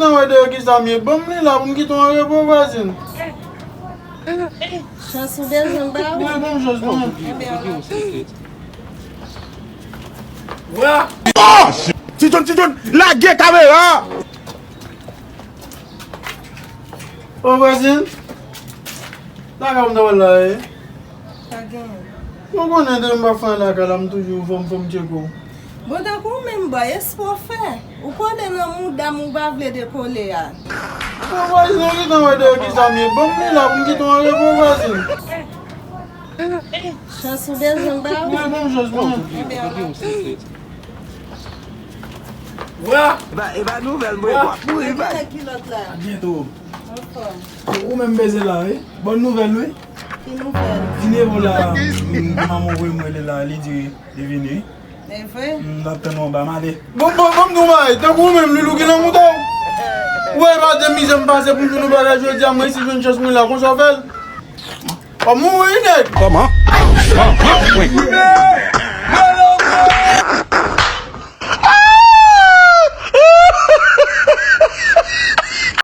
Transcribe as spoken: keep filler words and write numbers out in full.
Nan wè dèyè ki sa m ye. Ban m li la pou m kite w an repo, vwazin. Chans ou bezwen m ba ou? Wi, ban m chans mwen. Enben, vwala. Ti John, Ti John, lage kamera! Ô, vwazin, lage m nan la, e. Pa genyen. Ou konnen depi m pa fè anyen lakay la, m toujou fò m, fò m tcheke w. Bon, tankou w menm, bòy, espwa w fè. Ou kole nan mouda m, ou pa vle dekole a. Bon, vwazin, ou gentan wè dèyè ki sa m ye. Ban m li la pou m kite w an repo, vwazin. Chans ou bezwen m ba ou? Wi, ban m chans mwen. Enben, vwala. Vwala. E pa, e pa nouvèl, mwen, w ap mouri, bay. Kilòt la. A byento. Anfòm. Ou menm bezwen la, wi. Bòn nouvèl, wi. Ki nouvèl? Vini evo la, m, manman voye m rele la, li di li vini. E vre? M t ap tann ou anba, m ale. Bon, bon, bon, m di w bagay, tankou ou menm, Loulou gen nan mouda w. Ou wè, pa de mizè m pase pou m jwenn yon bagay jodi a, mwen resi jwenn chans mwen la, konsa w fè l. W ap mouri, nèg. Kòman? Kòman? Wi.